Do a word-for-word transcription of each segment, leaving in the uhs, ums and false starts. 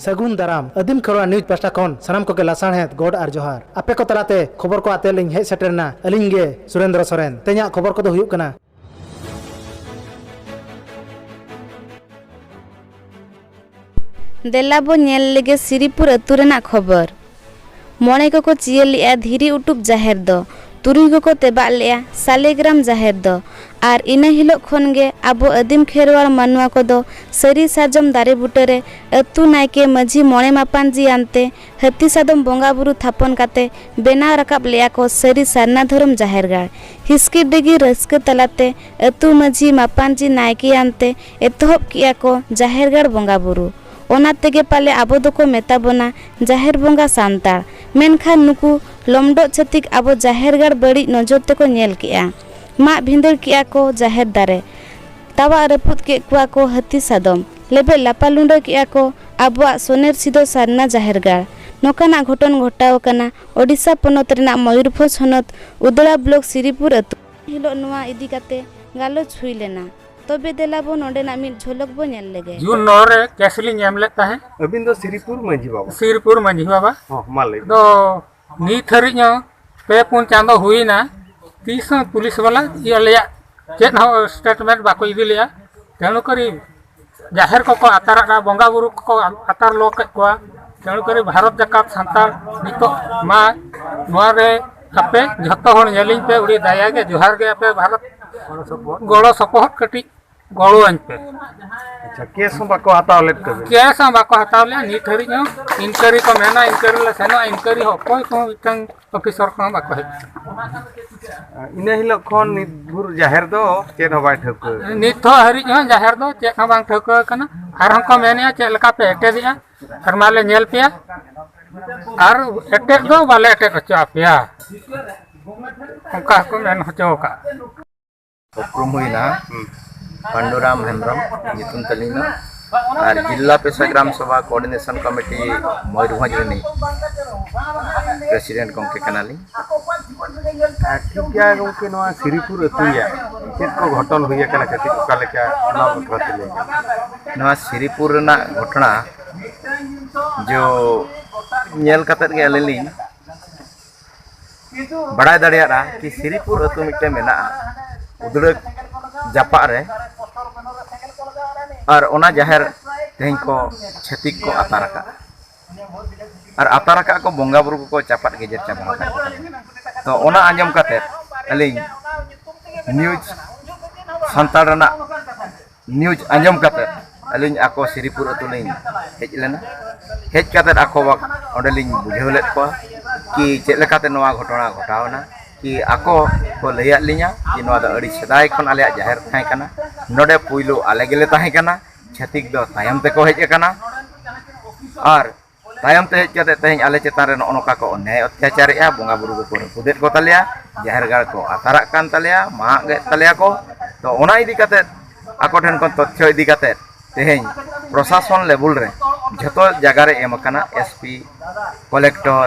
ᱥᱟᱹᱜᱩᱱ ᱫᱟᱨᱟᱢ᱾ ᱟᱹᱫᱤᱢ ᱠᱷᱮᱨᱣᱟᱲ ᱱᱤᱭᱩᱡᱽ ᱯᱟᱦᱴᱟ ᱠᱷᱚᱱ ᱥᱟᱱᱟᱢ ᱠᱚᱜᱮ ᱞᱟᱥᱟᱲᱦᱮᱫ ᱜᱚᱰ ᱟᱨ ᱡᱚᱦᱟᱨ᱾ ᱟᱯᱮ ᱠᱚ ᱛᱟᱞᱟᱛᱮ ᱠᱷᱚᱵᱚᱨ ᱠᱚ ᱟᱛᱮ ᱞᱤᱧ ᱦᱮᱡ ᱥᱮᱴᱮᱨ ᱮᱱᱟ ᱟᱹᱞᱤᱧ ᱜᱮ ᱥᱩᱨᱮᱱᱫᱨᱚ ᱥᱚᱨᱮᱱ᱾ ᱛᱮᱦᱮᱧᱟᱜ ᱠᱷᱚᱵᱚᱨ ᱠᱚᱫᱚ ᱦᱩᱭᱩᱜ ᱠᱟᱱᱟ᱾ ᱫᱮᱞᱟ ᱵᱚ ᱧᱮᱞ ᱞᱮᱜᱮ ᱥᱤᱨᱤᱯᱩᱨ ᱟᱹᱛᱩ ᱨᱮᱱᱟᱜ ᱠᱷᱚᱵᱚᱨ᱾ ᱢᱚᱬᱮ ᱠᱚᱠᱚ ᱪᱤᱭᱟᱹ ᱞᱮᱜᱼᱟ ᱫᱷᱤᱨᱤ ᱩᱴᱩᱵ ᱡᱟᱦᱮᱨ ᱫᱚ, ᱛᱩᱨᱩᱭ ᱠᱚᱠᱚ ᱛᱮᱵᱟᱜ ᱞᱮᱜᱼᱟ ᱥᱟᱞᱮᱜᱨᱟᱢ ᱡᱟᱦᱮᱨ ᱫᱚ᱾ ᱟᱨ ᱤᱱᱟᱹ ᱦᱤᱞᱳᱜ ᱠᱷᱚᱱ ᱜᱮ ᱟᱵᱚ ᱟᱹᱫᱤᱢ ᱠᱷᱮᱨᱣᱟᱲ ᱢᱟᱱᱣᱟ ᱠᱚᱫᱚ ᱥᱟᱹᱨᱤ ᱥᱟᱨᱡᱚᱢ ᱫᱟᱨᱮ ᱵᱩᱴᱟᱹ ᱨᱮ ᱟᱹᱛᱩ ᱱᱟᱭᱠᱮ, ᱢᱟᱹᱡᱷᱤ, ᱢᱚᱬᱮ ᱢᱟᱯᱟᱱᱡᱤ ᱟᱱᱛᱮ ᱦᱟᱹᱛᱤ ᱥᱟᱫᱚᱢ ᱵᱚᱸᱜᱟ ᱵᱩᱨᱩ ᱛᱷᱟᱯᱚᱱ ᱠᱟᱛᱮ ᱵᱮᱱᱟᱣ ᱨᱟᱠᱟᱵ ᱞᱮᱜᱼᱟ ᱠᱚ ᱥᱟᱹᱨᱤ ᱥᱟᱨᱱᱟ ᱫᱷᱚᱨᱚᱢ ᱡᱟᱦᱮᱨ ᱜᱟᱲ᱾ ᱦᱤᱥᱠᱤᱨ ᱰᱤᱜᱤ ᱨᱟᱹᱥᱠᱟᱹ ᱛᱟᱞᱟᱛᱮ ᱟᱹᱛᱩ ᱢᱟᱹᱡᱷᱤ, ᱢᱟᱯᱟᱱᱡᱤ, ᱱᱟᱭᱠᱮ ᱟᱱᱛᱮ ᱮᱛᱚᱦᱚᱵ ᱠᱮᱜᱼᱟ ᱠᱚ ᱡᱟᱦᱮᱨ ᱜᱟᱲ ᱵᱚᱸᱜᱟ ᱵᱩᱨᱩ᱾ ᱚᱱᱟ ᱛᱮᱜᱮ ᱯᱟᱞᱮ ᱟᱵᱚ ᱫᱚᱠᱚ ᱢᱮᱛᱟ ᱵᱚᱱᱟ ᱡᱟᱦᱮᱨ ᱵᱚᱸᱜᱟ ᱥᱟᱱᱛᱟᱲ᱾ ᱢᱮᱱᱠᱷᱟᱱ ᱱᱩᱠᱩ ᱞᱚᱢᱰᱚᱜ ᱪᱷᱟᱹᱛᱤᱠ ᱟᱵᱚ ᱡᱟᱦᱮᱨ ᱜᱟᱲ ᱵᱟᱹᱲᱤᱡ ᱱᱚᱡᱚᱨ ᱛᱮᱠᱚ ᱧᱮᱞ ᱠᱮᱜᱼᱟ᱾ ᱢᱟᱜ ᱵᱷᱤᱸᱫᱟᱹᱲ ᱠᱮᱜᱼᱟ ᱠᱚ ᱡᱟᱦᱮᱨ ᱫᱟᱨᱮ, ᱛᱟᱣᱟᱜ ᱨᱟᱹᱯᱩᱫ ᱠᱮᱫ ᱠᱚᱣᱟ ᱠᱚ ᱦᱟᱹᱛᱤ ᱥᱟᱫᱚᱢ, ᱞᱮᱵᱮᱫ ᱞᱟᱯᱟ ᱞᱩᱸᱰᱟᱹ ᱠᱮᱜᱼᱟ ᱠᱚ ᱟᱵᱚᱣᱟᱜ ᱥᱚᱱᱮᱨ ᱥᱤᱫᱚ ᱥᱟᱨᱱᱟ ᱡᱟᱦᱮᱨ ᱜᱟᱲ᱾ ᱱᱚᱝᱠᱟᱱᱟᱜ ᱜᱷᱚᱴᱚᱱ ᱜᱷᱚᱴᱟᱣ ᱟᱠᱟᱱᱟ ᱳᱰᱤᱥᱟ ᱯᱚᱱᱚᱛ ᱨᱮᱱᱟᱜ ᱢᱚᱭᱩᱨᱵᱷᱚᱸᱡᱽ ᱦᱚᱱᱚᱛ ᱩᱫᱽᱲᱟ ᱵᱞᱚᱠ ᱥᱤᱨᱤᱯᱩᱨ ᱟᱹᱛᱩ᱾ ᱦᱤᱞᱳᱜ ᱱᱚᱣᱟ ᱤᱫᱤ ᱠᱟᱛᱮ ᱜᱟᱞᱚᱪ ᱦᱩᱭ ᱞᱮᱱᱟ᱾ ᱛᱚᱵᱮ ᱫᱮᱞᱟ ᱵᱚ ᱱᱚᱰᱮᱱᱟᱜ ᱢᱤᱫ ᱡᱷᱚᱞᱚᱠ ᱵᱚ ᱧᱮᱞ ᱞᱮᱜᱮ᱾ ᱡᱩᱱ ᱱᱚ ᱨᱮ ᱠᱮᱥ ᱞᱤᱧ ᱮᱢ ᱞᱮᱫ ᱛᱟᱦᱮᱸᱫ᱾ ᱟᱹᱵᱤᱱ ᱫᱚ ᱥᱤᱨᱤᱯᱩᱨ ᱢᱟᱹᱡᱷᱤ ᱵᱟᱵᱟ? ᱥᱤᱨᱤᱯᱩᱨ ᱢᱟᱹᱡᱷᱤ ᱵᱟᱵᱟ᱾ ᱦᱚᱸ, ᱢᱟ ᱞᱟᱹᱭ ᱵᱤᱱ᱾ ᱫᱚ ᱱᱤᱛ ᱦᱟᱹᱨᱤᱡ ᱦᱚᱸ ᱯᱮ ᱯᱩᱱ ᱪᱟᱸᱫᱚ ᱦᱩᱭᱱᱟ, ᱛᱤᱥ ᱦᱚᱸ ᱯᱩᱞᱤᱥ ᱵᱟᱞᱟ ᱤᱭᱟᱹ ᱟᱞᱮᱭᱟᱜ ᱪᱮᱫ ᱦᱚᱸ ᱥᱴᱮᱴᱢᱮᱱᱴ ᱵᱟᱠᱚ ᱤᱫᱤ ᱞᱮᱜᱼᱟ᱾ ᱛᱮᱱᱩ ᱠᱚᱨᱤ ᱡᱟᱦᱮᱨ ᱠᱚᱠᱚ ᱟᱛᱟᱨᱟᱜᱼᱟ, ᱵᱚᱸᱜᱟ ᱵᱩᱨᱩ ᱠᱚᱠᱚ ᱟᱛᱟᱨ ᱞᱚ ᱠᱮᱫ ᱠᱚᱣᱟ᱾ ᱛᱮᱱᱩ ᱠᱚᱨᱤ ᱵᱷᱟᱨᱚᱛ ᱡᱟᱠᱟᱛ ᱥᱟᱱᱛᱟᱲ ᱱᱤᱛᱚᱜ ᱢᱟ ᱱᱚᱣᱟ ᱨᱮ ᱟᱯᱮ ᱡᱷᱚᱛᱚ ᱦᱚᱲ ᱧᱮᱞᱤᱧ ᱯᱮ, ᱟᱹᱰᱤ ᱫᱟᱭᱟ ᱜᱮ, ᱡᱚᱦᱟᱨ ᱜᱮ, ᱟᱯᱮ ᱵᱷᱟᱨᱚᱛ ᱜᱚᱲᱚ ᱥᱚᱯᱚᱦᱚᱫ ᱠᱟᱹᱴᱤᱡ ᱜᱚᱲᱚᱣᱟᱹᱧ ᱯᱮ᱾ ᱟᱪᱪᱷᱟ, ᱠᱮᱥ ᱦᱚᱸ ᱵᱟᱠᱚ ᱦᱟᱛᱟᱣ ᱞᱮᱫ ᱛᱟᱵᱮᱱᱟ? ᱠᱮᱥ ᱦᱚᱸ ᱵᱟᱠᱚ ᱦᱟᱛᱟᱣ ᱞᱮᱫᱼᱟ᱾ ᱱᱤᱛ ᱦᱟᱹᱨᱤᱡ ᱦᱚᱸ ᱤᱱᱠᱣᱟᱭᱨᱤ ᱠᱚ ᱢᱮᱱᱟ, ᱤᱱᱠᱣᱟᱭᱨᱤ ᱞᱮ ᱥᱮᱱᱚᱜᱼᱟ, ᱤᱱᱠᱣᱟᱭᱨᱤ ᱦᱚᱸ ᱚᱠᱚᱭ ᱠᱚᱦᱚᱸ ᱢᱤᱫᱴᱟᱝ ᱚᱯᱷᱤᱥᱟᱨ ᱠᱚᱦᱚᱸ ᱵᱟᱠᱚ ᱦᱮᱡ ᱟᱠᱟᱱᱟ᱾ ᱤᱱᱟᱹ ᱦᱤᱞᱳᱜ ᱠᱷᱚᱱ ᱱᱤᱛ ᱵᱷᱳᱨ ᱡᱟᱦᱮᱨ ᱫᱚ ᱪᱮᱫ ᱦᱚᱸ ᱵᱟᱭ ᱴᱷᱟᱹᱣᱠᱟᱹ ᱟᱠᱟᱱᱟ? ᱱᱤᱛ ᱦᱚᱸ ᱦᱟᱹᱨᱤᱡ ᱦᱚᱸ ᱡᱟᱦᱮᱨ ᱫᱚ ᱪᱮᱫ ᱦᱚᱸ ᱵᱟᱝ ᱴᱷᱟᱹᱣᱠᱟᱹ ᱟᱠᱟᱱᱟ᱾ ᱟᱨᱦᱚᱸ ᱠᱚ ᱢᱮᱱᱮᱫᱼᱟ ᱪᱮᱫ ᱞᱮᱠᱟ ᱯᱮ ᱮᱴᱮᱫᱮᱜᱼᱟ, ᱟᱨ ᱢᱟ ᱞᱮ ᱧᱮᱞ ᱯᱮᱭᱟ, ᱟᱨ ᱮᱴᱮᱫ ᱫᱚ ᱵᱟᱞᱮ ᱮᱴᱮᱫ ᱦᱚᱪᱚ ᱟᱯᱮᱭᱟ, ᱚᱱᱠᱟ ᱦᱚᱸᱠᱚ ᱢᱮᱱ ᱦᱚᱪᱚ ᱟᱠᱟᱫᱼᱟ᱾ ᱩᱯᱨᱩᱢ ᱦᱩᱭᱱᱟ, ᱯᱟᱱᱰᱩᱨᱟᱢ ᱦᱮᱢᱵᱨᱚᱢ ᱧᱩᱛᱩᱢ ᱛᱟᱹᱞᱤᱧ ᱫᱚ, ᱟᱨ ᱡᱤᱞᱟ ᱯᱮᱥᱟ ᱜᱨᱟᱢ ᱥᱚᱵᱷᱟ ᱠᱳᱚᱨᱰᱤᱱᱮᱥᱚᱱ ᱠᱚᱢᱤᱴᱤ ᱢᱚᱭᱩᱨᱵᱷᱚᱸᱡᱽ ᱨᱤᱱᱤᱡ ᱯᱨᱮᱥᱤᱰᱮᱱᱴ ᱜᱚᱢᱠᱮ ᱠᱟᱱᱟᱞᱤᱧ᱾ ᱟᱨ ᱴᱷᱤᱠ ᱜᱮᱭᱟ ᱜᱚᱢᱠᱮ, ᱱᱚᱣᱟ ᱥᱤᱨᱤᱯᱩᱨ ᱟᱹᱛᱩ ᱨᱮᱭᱟᱜ ᱪᱮᱫ ᱠᱚ ᱜᱷᱚᱴᱚᱱ ᱦᱩᱭ ᱟᱠᱟᱱᱟ, ᱠᱟᱹᱴᱤᱡ ᱚᱠᱟ ᱞᱮᱠᱟ, ᱚᱱᱟ ᱵᱟᱠᱷᱨᱟ ᱛᱮ ᱞᱟᱹᱭ ᱵᱮᱱ᱾ ᱱᱚᱣᱟ ᱥᱤᱨᱤᱯᱩᱨ ᱨᱮᱱᱟᱜ ᱜᱷᱚᱴᱚᱱᱟ ᱡᱚ ᱧᱮᱞ ᱠᱟᱛᱮᱫ ᱜᱮ ᱟᱹᱞᱤᱧ ᱞᱤᱧ ᱵᱟᱲᱟᱭ ᱫᱟᱲᱮᱭᱟᱜᱼᱟ ᱠᱤ ᱥᱤᱨᱤᱯᱩᱨ ᱟᱹᱛᱩ ᱢᱤᱫᱴᱮᱱ ᱢᱮᱱᱟᱜᱼᱟ ᱩᱫᱽᱲᱟᱹ ᱡᱟᱯᱟᱜ ᱨᱮ, ᱟᱨ ᱚᱱᱟ ᱡᱟᱦᱮᱨ ᱛᱮᱦᱮᱧ ᱠᱚ ᱪᱷᱟᱹᱛᱤᱠ ᱠᱚ ᱟᱛᱟᱨ ᱟᱠᱟᱫᱼᱟ᱾ ᱟᱨ ᱟᱛᱟᱨ ᱟᱠᱟᱫ ᱠᱚ ᱵᱚᱸᱜᱟ ᱵᱩᱨᱩ ᱠᱚᱠᱚ ᱪᱟᱯᱟᱫ ᱜᱮᱡᱮᱨ ᱪᱟᱵᱟ ᱟᱠᱟᱫ ᱠᱚᱣᱟ᱾ ᱛᱚ ᱚᱱᱟ ᱟᱸᱡᱚᱢ ᱠᱟᱛᱮᱫ ᱟᱹᱞᱤᱧ ᱱᱤᱭᱩᱡᱽ ᱥᱟᱱᱛᱟᱲ ᱨᱮᱱᱟᱜ ᱱᱤᱭᱩᱡᱽ ᱟᱸᱡᱚᱢ ᱠᱟᱛᱮᱫ ᱟᱹᱞᱤᱧ ᱟᱠᱚ ᱥᱤᱨᱤᱯᱩᱨ ᱟᱹᱛᱩ ᱞᱤᱧ ᱦᱮᱡ ᱞᱮᱱᱟ᱾ ᱦᱮᱡ ᱠᱟᱛᱮᱫ ᱟᱠᱚ ᱚᱸᱰᱮᱞᱤᱧ ᱵᱩᱡᱷᱟᱹᱣ ᱞᱮᱫ ᱠᱚᱣᱟ ᱠᱤ ᱪᱮᱫ ᱞᱮᱠᱟᱛᱮ ᱱᱚᱣᱟ ᱜᱷᱚᱴᱚᱱᱟ ᱜᱷᱚᱴᱟᱣ ᱮᱱᱟ᱾ ᱠᱤ ᱟᱠᱚ ᱠᱚ ᱞᱟᱹᱭᱟᱫ ᱞᱤᱧᱟ ᱠᱤ ᱱᱚᱣᱟ ᱫᱚ ᱟᱹᱰᱤ ᱥᱮᱫᱟᱭ ᱠᱷᱚᱱ ᱟᱞᱮᱭᱟᱜ ᱡᱟᱦᱮᱨ ᱛᱟᱦᱮᱸ ᱠᱟᱱᱟ, ᱱᱚᱰᱮ ᱯᱩᱭᱞᱩ ᱟᱞᱮ ᱜᱮᱞᱮ ᱛᱟᱦᱮᱸ ᱠᱟᱱᱟ, ᱪᱷᱟᱹᱛᱤᱠ ᱫᱚ ᱛᱟᱭᱚᱢ ᱛᱮᱠᱚ ᱦᱮᱡ ᱟᱠᱟᱱᱟ᱾ ᱟᱨ ᱛᱟᱭᱚᱢ ᱛᱮ ᱦᱮᱡ ᱠᱟᱛᱮ ᱛᱮᱦᱮᱧ ᱟᱞᱮ ᱪᱮᱛᱟᱱ ᱨᱮ ᱱᱚᱜᱼᱚ ᱱᱚᱝᱠᱟ ᱠᱚ ᱚᱱᱱᱭᱟᱭ ᱚᱛᱛᱟᱪᱟᱨᱮᱜᱼᱟ, ᱵᱚᱸᱜᱟ ᱵᱩᱨᱩ ᱠᱚᱠᱚ ᱨᱟᱹᱯᱩᱫᱮᱫ ᱠᱚ ᱛᱟᱞᱮᱭᱟ, ᱡᱟᱦᱮᱨ ᱜᱟᱲ ᱠᱚ ᱟᱛᱟᱨᱟᱜ ᱠᱟᱱ ᱛᱟᱞᱮᱭᱟ, ᱢᱟᱜ ᱮᱫ ᱛᱟᱞᱮᱭᱟ ᱠᱚ᱾ ᱛᱚ ᱚᱱᱟ ᱤᱫᱤ ᱠᱟᱛᱮ ᱟᱠᱚ ᱴᱷᱮᱱ ᱠᱷᱚᱱ ᱛᱚᱛᱛᱷᱚ ᱤᱫᱤ ᱠᱟᱛᱮ ᱛᱮᱦᱮᱧ ᱯᱨᱚᱥᱟᱥᱚᱱ ᱞᱮᱵᱩᱞ ᱨᱮ ᱡᱷᱚᱛᱚ ᱡᱟᱭᱜᱟ ᱨᱮ ᱮᱢ ᱟᱠᱟᱱᱟ, S P, collector,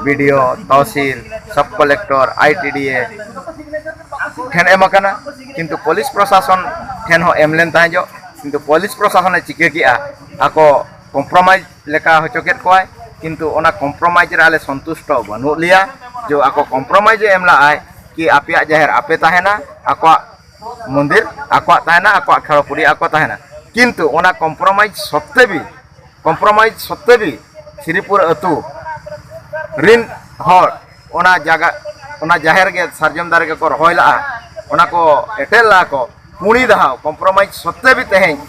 B D O, tehsil, sub collector, I T D ᱮ ᱴᱷᱮᱱ ᱮᱢ ᱟᱠᱟᱱᱟ, ᱠᱤᱱᱛᱩ ᱯᱩᱞᱤᱥ ᱯᱨᱚᱥᱟᱥᱚᱱ ᱴᱷᱮᱱ ᱦᱚᱸ ᱮᱢ ᱞᱮᱱ ᱛᱟᱦᱮᱸ ᱡᱚᱜ, ᱠᱤᱱᱛᱩ ᱯᱩᱞᱤᱥ ᱯᱨᱚᱥᱟᱥᱚᱱᱮ ᱪᱤᱠᱟᱹ ᱠᱮᱜᱼᱟ, ᱟᱠᱚ ᱠᱚᱢᱯᱨᱳᱢᱟᱭᱤᱡᱽ ᱞᱮᱠᱟ ᱦᱚᱪᱚ ᱠᱮᱫ ᱠᱚᱣᱟᱭ, ᱠᱤᱱᱛᱩ ᱚᱱᱟ ᱠᱚᱢᱯᱨᱳᱢᱟᱭᱤᱡᱽ ᱨᱮ ᱟᱞᱮ ᱥᱚᱱᱛᱩᱥᱴᱚ ᱵᱟᱹᱱᱩᱜ ᱞᱮᱭᱟ᱾ ᱡᱮ ᱟᱠᱚ ᱠᱚᱢᱯᱨᱳᱢᱟᱭᱤᱡᱽ ᱮ ᱮᱢ ᱞᱟᱜᱼᱟᱭ ᱠᱤ ᱟᱯᱮᱭᱟᱜ ᱡᱟᱦᱮᱨ ᱟᱯᱮ ᱛᱟᱦᱮᱱᱟ, ᱟᱠᱚᱣᱟᱜ ᱢᱚᱱᱫᱤᱨ ᱟᱠᱚᱣᱟᱜ ᱛᱟᱦᱮᱱᱟ, ᱟᱠᱚᱣᱟᱜ ᱠᱷᱮᱲᱚ ᱯᱩᱲᱤ ᱟᱠᱚ ᱛᱟᱦᱮᱱᱟ, ᱠᱤᱱᱛᱩ ᱚᱱᱟ ᱠᱚᱢᱯᱨᱳᱢᱟᱭᱤᱡᱽ ᱥᱚᱛᱛᱮ ᱵᱤ ᱠᱚᱢᱯᱨᱳᱢᱟᱭᱤᱡᱽ ᱥᱚᱛᱛᱮ ᱵᱤ ᱥᱤᱨᱤᱯᱩᱨ ᱟᱹᱛᱩ ᱨᱤᱱ ᱦᱚᱲ ᱚᱱᱟ ᱡᱟᱭᱜᱟ, ᱚᱱᱟ ᱡᱟᱦᱮᱨ ᱜᱮ ᱥᱟᱨᱡᱚᱢ ᱫᱟᱨᱮ ᱜᱮᱠᱚ ᱨᱚᱦᱚᱭ ᱞᱟᱜᱼᱟ, ᱚᱱᱟ ᱠᱚ ᱮᱴᱮᱫ ᱞᱟᱜᱼᱟ ᱠᱚ᱾ ᱯᱩᱱᱤ ᱫᱷᱟᱣ ᱠᱚᱢᱯᱨᱳᱢᱟᱭᱤᱡᱽ ᱥᱚᱛᱛᱮ ᱵᱤ ᱛᱮᱦᱮᱧ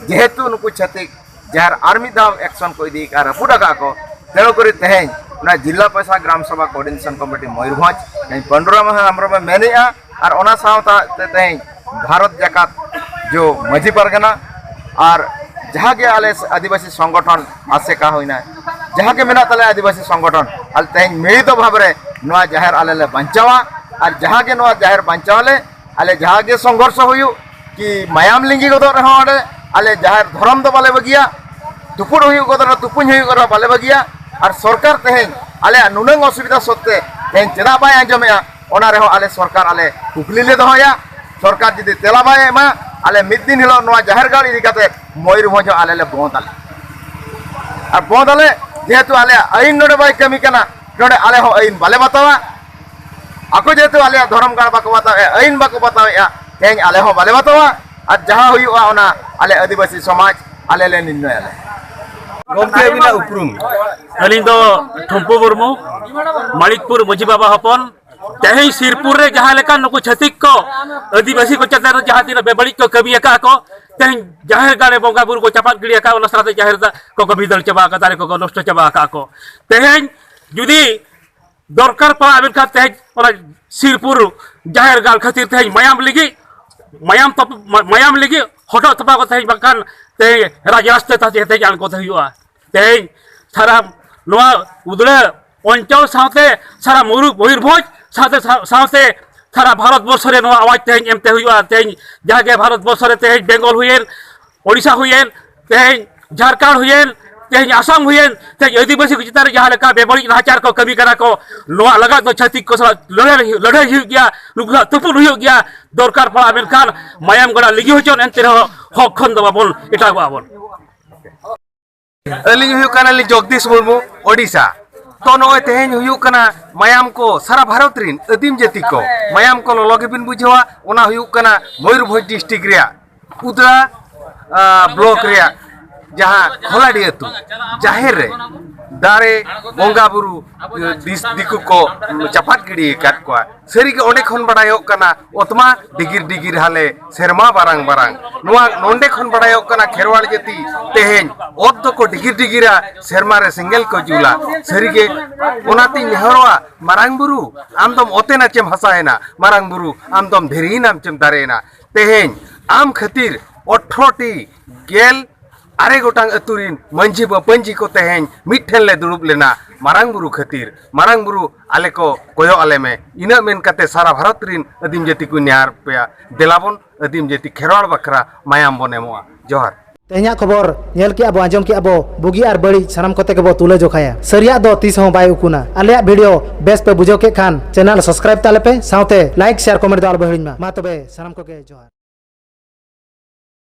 ᱡᱮᱦᱮᱛᱩ ᱱᱩᱠᱩ ᱪᱷᱟᱹᱛᱤᱠ ᱡᱟᱦᱮᱨ ᱟᱨ ᱢᱤᱫ ᱫᱷᱟᱣ ᱮᱠᱥᱚᱱ ᱠᱚ ᱤᱫᱤ ᱠᱟᱜᱼᱟ, ᱨᱟᱹᱯᱩᱫ ᱟᱠᱟᱫ ᱠᱚ, ᱛᱮᱱᱩ ᱠᱚᱨᱮ ᱛᱮᱦᱮᱧ ᱚᱱᱟ ᱡᱤᱞᱟ ᱯᱚᱭᱥᱟ ᱜᱨᱟᱢ ᱥᱚᱵᱷᱟ ᱠᱳᱚᱨᱰᱤᱱᱮᱥᱚᱱ ᱠᱚᱢᱤᱴᱤ ᱢᱚᱭᱩᱨᱵᱷᱚᱸᱡᱽ ᱛᱮᱦᱮᱧ ᱯᱟᱹᱱᱰᱩᱨᱟᱢ ᱦᱮᱢᱵᱨᱚᱢᱮ ᱢᱮᱱᱮᱜᱼᱟ, ᱟᱨ ᱚᱱᱟ ᱥᱟᱶᱛᱮ ᱛᱮᱦᱮᱧ ᱵᱷᱟᱨᱚᱛ ᱡᱟᱠᱟᱛ ᱡᱚ ᱢᱟᱹᱡᱷᱤ ᱯᱟᱨᱜᱟᱱᱟ ᱟᱨ ᱡᱟᱦᱟᱸ ᱜᱮ ᱟᱞᱮ ᱟᱹᱫᱤᱵᱟᱹᱥᱤ ᱥᱚᱝᱜᱚᱴᱷᱚᱱ ᱟᱥᱮᱠᱟ ᱦᱩᱭᱱᱟ, ᱡᱟᱦᱟᱸ ᱜᱮ ᱢᱮᱱᱟᱜ ᱛᱟᱞᱮᱭᱟ ᱟᱹᱫᱤᱵᱟᱹᱥᱤ ᱥᱚᱝᱜᱚᱴᱷᱚᱱ, ᱟᱞᱮ ᱛᱮᱦᱮᱧ ᱢᱤᱲᱤᱛᱚ ᱵᱷᱟᱵᱽ ᱨᱮ ᱱᱚᱣᱟ ᱡᱟᱦᱮᱨ ᱟᱞᱮ ᱞᱮ ᱵᱟᱧᱪᱟᱣᱟ᱾ ᱟᱨ ᱡᱟᱦᱟᱸ ᱜᱮ ᱱᱚᱣᱟ ᱡᱟᱦᱮᱨ ᱵᱟᱧᱪᱟᱣ ᱟᱞᱮ, ᱟᱞᱮ ᱡᱟᱦᱟᱸ ᱜᱮ ᱥᱚᱝᱜᱷᱚᱨᱥᱚ ᱦᱩᱭᱩᱜ, ᱠᱤ ᱢᱟᱭᱟᱢ ᱞᱤᱸᱜᱤ ᱜᱚᱫᱚᱜ ᱨᱮᱦᱚᱸ ᱚᱸᱰᱮ ᱟᱞᱮ ᱡᱟᱦᱮᱨ ᱫᱷᱚᱨᱚᱢ ᱫᱚ ᱵᱟᱞᱮ ᱵᱟᱹᱜᱤᱭᱟ, ᱛᱩᱯᱩᱫ ᱦᱩᱭᱩᱜ ᱜᱚᱫᱚᱜ ᱨᱮᱦᱚᱸ, ᱛᱩᱯᱩᱧ ᱦᱩᱭᱩᱜ ᱜᱚᱫᱚᱜ ᱨᱮᱦᱚᱸ ᱵᱟᱞᱮ ᱵᱟᱹᱜᱤᱭᱟ᱾ ᱟᱨ ᱥᱚᱨᱠᱟᱨ ᱛᱮᱦᱮᱧ ᱟᱞᱮᱭᱟᱜ ᱱᱩᱱᱟᱹᱝ ᱚᱥᱩᱵᱤᱫᱷᱟ ᱥᱚᱛᱛᱮ ᱛᱮᱦᱮᱧ ᱪᱮᱫᱟᱜ ᱵᱟᱭ ᱟᱸᱡᱚᱢᱮᱜᱼᱟ, ᱚᱱᱟ ᱨᱮᱦᱚᱸ ᱟᱞᱮ ᱥᱚᱨᱠᱟᱨ ᱟᱞᱮ ᱠᱩᱠᱞᱤ ᱞᱮ ᱫᱚᱦᱚᱭᱟ᱾ ᱥᱚᱨᱠᱟᱨ ᱡᱩᱫᱤ ᱛᱮᱞᱟ ᱵᱟᱭ ᱮᱢᱟ, ᱟᱞᱮ ᱢᱤᱫ ᱫᱤᱱ ᱦᱤᱞᱳᱜ ᱱᱚᱣᱟ ᱡᱟᱦᱮᱨ ᱜᱟᱲ ᱤᱫᱤ ᱠᱟᱛᱮ ᱢᱚᱭᱩᱨᱵᱷᱚᱸᱡᱽ ᱦᱚᱸ ᱟᱞᱮ ᱞᱮ ᱵᱚᱸᱫ ᱟᱞᱮ᱾ ᱟᱨ ᱵᱚᱸᱫ ᱟᱞᱮ, ᱡᱮᱦᱮᱛᱩ ᱟᱞᱮᱭᱟᱜ ᱟᱹᱭᱤᱱ ᱱᱚᱰᱮ ᱵᱟᱭ ᱠᱟᱹᱢᱤ ᱠᱟᱱᱟ, ᱱᱚᱰᱮ ᱟᱞᱮ ᱦᱚᱸ ᱟᱹᱭᱤᱱ ᱵᱟᱞᱮ ᱵᱟᱛᱟᱣᱟ᱾ ᱟᱠᱚ ᱡᱮᱦᱮᱛᱩ ᱟᱞᱮᱭᱟᱜ ᱫᱷᱚᱨᱚᱢ ᱜᱟᱲ ᱵᱟᱠᱚ ᱵᱟᱛᱟᱣᱮᱫᱼᱟ, ᱟᱹᱭᱤᱱ ᱵᱟᱠᱚ ᱵᱟᱛᱟᱣᱮᱫᱼᱟ, ᱛᱮᱦᱮᱧ ᱟᱞᱮ ᱦᱚᱸ ᱵᱟᱞᱮ ᱵᱟᱛᱟᱣᱟ᱾ ᱟᱨ ᱡᱟᱦᱟᱸ ᱦᱩᱭᱩᱜᱼᱟ, ᱚᱱᱟ ᱟᱞᱮ ᱟᱹᱫᱤᱵᱟᱹᱥᱤ ᱥᱚᱢᱟᱡᱽ ᱟᱞᱮ ᱞᱮ ᱱᱤᱨᱱᱚᱭᱟᱞᱮ᱾ ᱜᱚᱢᱠᱮ, ᱟᱹᱵᱤᱱᱟᱜ ᱩᱯᱨᱩᱢ? ᱟᱹᱞᱤᱧ ᱫᱚ ᱴᱷᱩᱢᱯᱩ ᱢᱩᱨᱢᱩ, ᱢᱟᱹᱞᱤᱠᱯᱩᱨ ᱢᱟᱹᱡᱷᱤ ᱵᱟᱵᱟ ᱦᱚᱯᱚᱱ᱾ ᱛᱮᱦᱮᱧ ᱥᱤᱨᱯᱩᱨ ᱨᱮ ᱡᱟᱦᱟᱸ ᱞᱮᱠᱟ ᱱᱩᱠᱩ ᱪᱷᱟᱹᱛᱤᱠ ᱠᱚ ᱟᱹᱫᱤᱵᱟᱹᱥᱤ ᱠᱚ ᱪᱮᱛᱟᱱ ᱨᱮ ᱡᱟᱦᱟᱸ ᱛᱤᱱᱟᱹᱜ ᱵᱮᱵᱟᱹᱲᱤᱡ ᱠᱚ ᱠᱟᱹᱢᱤ ᱟᱠᱟᱫ ᱠᱚ, ᱛᱮᱦᱮᱧ ᱡᱟᱦᱮᱨ ᱜᱟᱲ ᱨᱮ ᱵᱚᱸᱜᱟ ᱵᱩᱨᱩ ᱠᱚ ᱪᱟᱯᱟᱫ ᱜᱤᱰᱤ ᱟᱠᱟᱫ, ᱚᱱᱟ ᱥᱟᱶᱛᱮ ᱡᱟᱦᱮᱨ ᱫᱟ-, ᱠᱚᱠᱚ ᱵᱷᱤᱸᱫᱟᱹᱲ ᱪᱟᱵᱟ ᱟᱠᱟᱫ, ᱫᱟᱨᱮ ᱠᱚᱠᱚ ᱱᱚᱥᱴᱚ ᱪᱟᱵᱟ ᱟᱠᱟᱫ ᱠᱚ᱾ ᱛᱮᱦᱮᱧ ᱡᱩᱫᱤ ᱫᱚᱨᱠᱟᱨ ᱯᱟᱲᱟᱜ ᱢᱮᱱᱠᱷᱟᱱ ᱛᱮᱦᱮᱧ ᱚᱱᱟ ᱥᱤᱨᱯᱩᱨ ᱡᱟᱦᱮᱨ ᱜᱟᱲ ᱠᱷᱟᱹᱛᱤᱨ ᱛᱮᱦᱮᱧ ᱢᱟᱭᱟᱢ ᱞᱤᱸᱜᱤ, ᱢᱟᱭᱟᱢ ᱛᱚᱯ-, ᱢᱟ-, ᱢᱟᱭᱟᱢ ᱞᱤᱸᱜᱤ ᱦᱚᱴᱚᱜ ᱛᱚᱯᱟ ᱠᱚ ᱛᱮᱦᱮᱧ ᱵᱟᱝᱠᱷᱟᱱ ᱛᱮᱦᱮᱧ ᱨᱟᱡᱽ ᱨᱟᱥᱛᱟ ᱛᱮ ᱛᱮᱦᱮᱧ ᱟᱬᱜᱚ ᱛᱮ ᱦᱩᱭᱩᱜᱼᱟ᱾ ᱛᱮᱦᱮᱧ ᱥᱟᱨᱟ ᱱᱚᱣᱟ ᱩᱫᱽᱲᱟᱹ ᱚᱧᱪᱚᱞ ᱥᱟᱶᱛᱮ ᱥᱟᱨᱟ ᱢᱩᱨᱩ-, ᱢᱚᱭᱩᱨᱵᱷᱚᱸᱡᱽ ᱥᱟᱶᱛᱮ, ᱥᱟ-, ᱥᱟᱶᱛᱮ ᱥᱟᱨᱟ ᱵᱷᱟᱨᱚᱛ ᱵᱚᱨᱥᱚ ᱨᱮ ᱱᱚᱣᱟ ᱟᱣᱟᱡᱽ ᱛᱮᱦᱮᱧ ᱮᱢᱛᱮ ᱦᱩᱭᱩᱜᱼᱟ᱾ ᱛᱮᱦᱮᱧ ᱡᱟᱦᱟᱸ ᱜᱮ ᱵᱷᱟᱨᱚᱛ ᱵᱚᱨᱥᱚ ᱨᱮ ᱛᱮᱦᱮᱧ ᱵᱮᱝᱜᱚᱞ ᱦᱩᱭᱮᱱ, ᱳᱰᱤᱥᱟ ᱦᱩᱭᱮᱱ, ᱛᱮᱦᱮᱧ ᱡᱷᱟᱲᱠᱷᱚᱸᱰ ᱦᱩᱭᱮᱱ, ᱛᱮᱦᱮᱧ ᱟᱥᱟᱢ ᱦᱩᱭᱮᱱ, ᱛᱮᱦᱮᱧ ᱟᱹᱫᱤᱵᱟᱹᱥᱤ ᱠᱚ ᱪᱮᱛᱟᱱ ᱨᱮ ᱡᱟᱦᱟᱸ ᱞᱮᱠᱟ ᱵᱮᱵᱟᱹᱲᱤᱡ ᱱᱟᱦᱟᱪᱟᱨ ᱠᱚ ᱠᱟᱹᱢᱤ ᱠᱟᱱᱟ ᱠᱚ, ᱱᱚᱣᱟ ᱞᱟᱜᱟᱫ ᱫᱚ ᱪᱷᱟᱹᱛᱤᱠ ᱠᱚ ᱥᱟᱞᱟᱜ ᱞᱟᱹᱲᱦᱟᱹᱭ, ᱞᱟᱹᱲᱦᱟᱹᱭ ᱦᱩᱭᱩᱜ ᱜᱮᱭᱟ, ᱱᱩᱠᱩ ᱥᱟᱞᱟᱜ ᱛᱩᱯᱩᱫ ᱦᱩᱭᱩᱜ ᱜᱮᱭᱟ᱾ ᱫᱚᱨᱠᱟᱨ ᱯᱟᱲᱟᱜ ᱢᱮᱱᱠᱷᱟᱱ ᱢᱟᱭᱟᱢ ᱜᱟᱰᱟ ᱞᱤᱸᱜᱤ ᱦᱚᱪᱚᱱ, ᱮᱱᱛᱮ ᱨᱮᱦᱚᱸ ᱦᱚᱠ ᱠᱷᱚᱱ ᱫᱚ ᱵᱟᱵᱚᱱ ᱮᱴᱟᱜᱚᱜ ᱟᱵᱚᱱ᱾ ᱟᱹᱞᱤᱧ ᱦᱩᱭᱩᱜ ᱠᱟᱱᱟᱞᱤᱧ ᱡᱚᱜᱽᱫᱤᱥ ᱢᱩᱨᱢᱩ, ᱳᱰᱤᱥᱟ᱾ ᱛᱚ, ᱱᱚᱜᱼᱚᱭ ᱛᱮᱦᱮᱧ ᱦᱩᱭᱩᱜ ᱠᱟᱱᱟ ᱢᱟᱭᱟᱢ ᱠᱚ ᱥᱟᱨᱟ ᱵᱷᱟᱨᱚᱛ ᱨᱤᱱ ᱟᱹᱫᱤᱢ ᱡᱟᱹᱛᱤ ᱠᱚ ᱢᱟᱭᱟᱢ ᱠᱚ ᱞᱚᱞᱚ ᱜᱮᱵᱤᱱ ᱵᱩᱡᱷᱟᱹᱣᱟ᱾ ᱚᱱᱟ ᱦᱩᱭᱩᱜ ᱠᱟᱱᱟ ᱢᱚᱭᱩᱨᱵᱷᱚᱸᱡᱽ ᱰᱤᱥᱴᱨᱤᱠᱴ ᱨᱮᱭᱟᱜ ᱩᱫᱽᱲᱟ, ᱟ, ᱵᱞᱚᱠ ᱨᱮᱭᱟᱜ ᱡᱟᱦᱟᱸ ᱠᱷᱚᱞᱟᱰᱤ ᱟᱹᱛᱩ ᱡᱟᱦᱮᱨ ᱨᱮ ᱫᱟᱨᱮ ᱵᱚᱸᱜᱟ ᱵᱩᱨᱩ, ᱫᱤᱥ-, ᱫᱤᱠᱩ ᱠᱚ ᱪᱟᱯᱟᱫ ᱜᱤᱰᱤ ᱟᱠᱟᱫ ᱠᱚᱣᱟ᱾ ᱥᱟᱹᱨᱤᱜᱮ ᱚᱸᱰᱮ ᱠᱷᱚᱱ ᱵᱟᱲᱟᱭᱚᱜ ᱠᱟᱱᱟ, ᱚᱛᱢᱟ ᱰᱤᱜᱤᱨ ᱰᱤᱜᱤᱨ ᱦᱟᱞᱮ, ᱥᱮᱨᱢᱟ ᱵᱟᱨᱟᱝ ᱵᱟᱨᱟᱝ᱾ ᱱᱚᱣᱟ ᱱᱚᱸᱰᱮ ᱠᱷᱚᱱ ᱵᱟᱲᱟᱭᱚᱜ ᱠᱟᱱᱟ, ᱠᱷᱮᱨᱣᱟᱲ ᱡᱟᱹᱛᱤ ᱛᱮᱦᱮᱧ ᱚᱛ ᱫᱚᱠᱚ ᱰᱤᱜᱤᱨ ᱰᱤᱜᱤᱨᱟ, ᱥᱮᱨᱢᱟ ᱨᱮ ᱥᱮᱸᱜᱮᱞ ᱠᱚ ᱡᱩᱞᱟ᱾ ᱥᱟᱹᱨᱤᱜᱮ ᱚᱱᱟᱛᱤᱧ ᱱᱮᱦᱚᱨᱚᱜᱼᱟ, ᱢᱟᱨᱟᱝ ᱵᱩᱨᱩ, ᱟᱢ ᱫᱚᱢ ᱚᱛᱮᱱᱟ ᱪᱮᱢ ᱦᱟᱥᱟᱭᱮᱱᱟ? ᱢᱟᱨᱟᱝ ᱵᱩᱨᱩ, ᱟᱢ ᱫᱚᱢ ᱫᱷᱤᱨᱤᱭᱮᱱᱟᱢ ᱪᱮᱢ ᱫᱟᱨᱮᱭᱮᱱᱟ? ᱛᱮᱦᱮᱧ ᱟᱢ ᱠᱷᱟᱹᱛᱤᱨ ᱟᱴᱷᱨᱚ ᱴᱤ ᱜᱮᱞ ᱟᱨᱮ ᱜᱚᱴᱟᱝ ᱟᱹᱛᱩ ᱨᱤᱱ ᱢᱟᱹᱡᱷᱤ ᱢᱟᱹᱯᱟᱹᱧᱡᱤ ᱠᱚ ᱛᱮᱦᱮᱧ ᱢᱤᱫ ᱴᱷᱮᱱ ᱞᱮ ᱫᱩᱲᱩᱵ ᱞᱮᱱᱟ᱾ ᱢᱟᱨᱟᱝ ᱵᱩᱨᱩ ᱠᱷᱟᱹᱛᱤᱨ, ᱢᱟᱨᱟᱝ ᱵᱩᱨᱩ, ᱟᱞᱮ ᱠᱚ ᱠᱚᱭᱚᱜ ᱟᱞᱮ ᱢᱮ᱾ ᱤᱱᱟᱹᱜ ᱢᱮᱱ ᱠᱟᱛᱮ ᱥᱟᱨᱟ ᱵᱷᱟᱨᱚᱛ ᱨᱤᱱ ᱟᱹᱫᱤᱢ ᱡᱟᱹᱛᱤ ᱠᱚ ᱱᱮᱦᱚᱨ ᱯᱮᱭᱟ, ᱫᱮᱞᱟᱵᱚᱱ ᱟᱹᱫᱤᱢ ᱡᱟᱹᱛᱤ ᱠᱷᱮᱨᱣᱟᱲ ᱵᱟᱠᱷᱨᱟ ᱢᱟᱭᱟᱢ ᱵᱚᱱ ᱮᱢᱚᱜᱼᱟ᱾ ᱡᱚᱦᱟᱨ᱾ ᱛᱮᱦᱮᱧᱟᱜ ᱠᱷᱚᱵᱚᱨ ᱧᱮᱞ ᱠᱮᱜᱼᱟ ᱵᱚ, ᱟᱸᱡᱚᱢ ᱠᱮᱜᱼᱟ ᱵᱚ, ᱵᱩᱜᱤ ᱟᱨ ᱵᱟᱹᱲᱤᱡ ᱥᱟᱱᱟᱢ ᱠᱚᱛᱮ ᱜᱮᱵᱚ ᱛᱩᱞᱟᱹ ᱡᱚᱠᱷᱟᱭᱟ᱾ ᱥᱟᱹᱨᱤᱭᱟᱜ ᱫᱚ ᱛᱤᱥ ᱦᱚᱸ ᱵᱟᱭ ᱩᱠᱩᱱᱟ᱾ ᱟᱞᱮᱭᱟᱜ ᱵᱷᱤᱰᱤᱭᱳ ᱵᱮᱥ ᱯᱮ ᱵᱩᱡᱷᱟᱹᱣ ᱠᱮᱫ ᱠᱷᱟᱱ ᱪᱮᱱᱮᱞ ᱥᱟᱵᱥᱠᱨᱟᱭᱤᱵ ᱛᱟᱞᱮ ᱯᱮ, ᱥᱟᱶᱛᱮ ᱞᱟᱭᱤᱠ, ᱥᱮᱭᱟᱨ, ᱠᱚᱢᱮᱱᱴ ᱫᱚ ᱟᱞᱚ ᱯᱮ ᱦᱤᱲᱤᱧ ᱢᱟ᱾ ᱢᱟ ᱛᱚᱵᱮ ᱥᱟᱱᱟᱢ ᱠᱚᱜᱮ ᱡᱚᱦᱟᱨ᱾